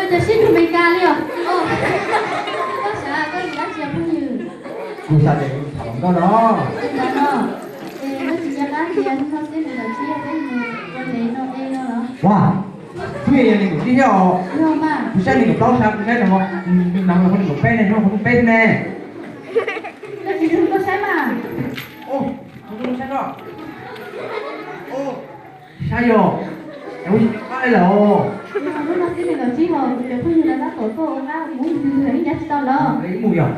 Koj sib nrug Meskas li os. Koj xav koj yuav dab tsi phooj ywg? Kuv xav tias kuv tham hluas nkauj no. Li ntawd no, es koj tsis nco qab tias hnub no xwb nws los tsis yog peb mus ua ntev no e no los? Ua, twb yog nees nkaum tsib thiab os. Yog mas. Kuv saib nees nkaum plaub, saib kuv saib no, no los nees nkaum peb ne, no kuv peb ne. Koj tsis nrug koj saib mas. Saib yog, ua tsis qab li lawm. Hnub no xwb nws los tsis yog, kuv cov phooj ywg lawv tab tom tuaj ua qab mus, ib ncab tsis tau lawm. Mus yog.